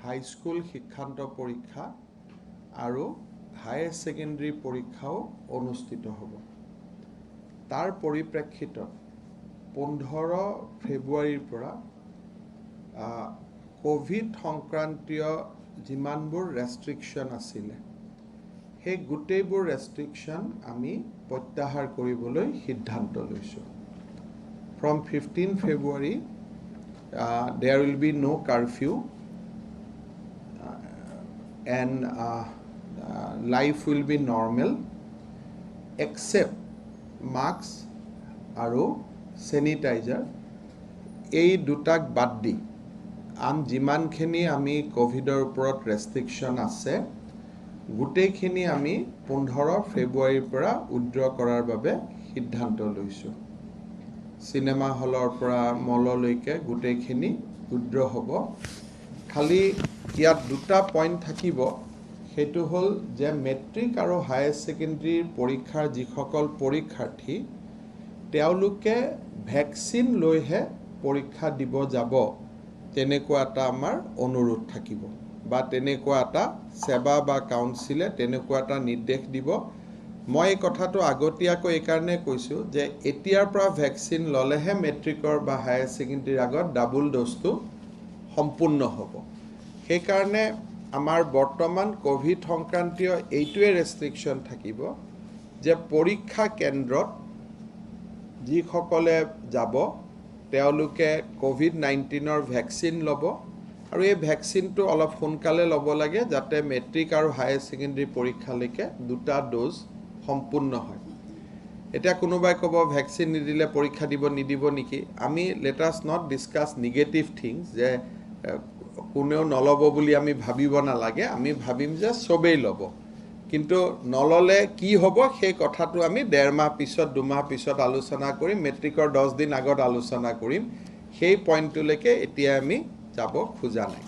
High school শিক্ষান্ত পৰীক্ষা আৰু হায়াৰ ছেকেণ্ডেৰী পৰীক্ষাও অনুষ্ঠিত হ'ব। তাৰ পৰিপ্ৰেক্ষিতত 15 ফেব্ৰুৱাৰীৰ পৰা ক'ভিড সংক্ৰান্তীয় যিমানবোৰ ৰেষ্ট্ৰিকশ্যন আছিলে, সেই গোটেইবোৰ ৰেষ্ট্ৰিকশ্যন আমি প্ৰত্যাহাৰ কৰিবলৈ সিদ্ধান্ত লৈছোঁ। From 15 February, there will be no curfew and life will be normal except mask আৰু চেনিটাইজাৰ। এই দুটাক বাদ দি আন যিমানখিনি আমি ক'ভিডৰ ওপৰত ৰেষ্ট্ৰিকশ্যন আছে, গোটেইখিনি আমি 15 ফেব্ৰুৱাৰীৰ পৰা উইড্ৰ কৰাৰ বাবে সিদ্ধান্ত লৈছোঁ। চিনেমা হলৰ পৰা মললৈকে গোটেইখিনি উইড্ৰ হ'ব। খালি ইয়াত দুটা পইণ্ট থাকিব। সেইটো হ'ল যে মেট্ৰিক আৰু হায়াৰ ছেকেণ্ডেৰীৰ পৰীক্ষাৰ যিসকল পৰীক্ষাৰ্থী, তেওঁলোকে ভেকচিন লৈহে পৰীক্ষা দিব যাব, তেনেকুৱা এটা আমাৰ অনুৰোধ থাকিব বা তেনেকুৱা এটা ছেবা বা কাউন্সিলে তেনেকুৱা এটা নিৰ্দেশ দিব। মই এই কথাটো আগতীয়াকৈ এইকাৰণে কৈছোঁ যে এতিয়াৰ পৰা ভেকচিন ল'লেহে মেট্ৰিকৰ বা হায়াৰ ছেকেণ্ডেৰীৰ আগত ডাবুল ড'জটো সম্পূৰ্ণ হ'ব। সেইকাৰণে আমাৰ বৰ্তমান ক'ভিড সংক্ৰান্তীয় এইটোৱে ৰেষ্ট্ৰিকশ্যন থাকিব যে পৰীক্ষা কেন্দ্ৰত যিসকলে যাব, তেওঁলোকে ক'ভিড-19ৰ ভেকচিন ল'ব আৰু এই ভেকচিনটো অলপ সোনকালে ল'ব লাগে, যাতে মেট্ৰিক আৰু হায়াৰ ছেকেণ্ডেৰী পৰীক্ষালৈকে দুটা ড'জ সম্পূৰ্ণ হয়। এতিয়া কোনোবাই ক'ব, ভেকচিন নিদিলে পৰীক্ষা দিব নিদিব নেকি? আমি let us not discuss negative things যে কোনেও নল'ব বুলি আমি ভাবিব নালাগে। আমি ভাবিম যে চবেই ল'ব, কিন্তু নল'লে কি হ'ব, সেই কথাটো আমি ডেৰ মাহ পিছত, 2 মাহ পিছত আলোচনা কৰিম। মেট্ৰিকৰ 10 দিন আগত আলোচনা কৰিম। সেই পইণ্টটোলৈকে এতিয়া আমি যাব খোজা নাই।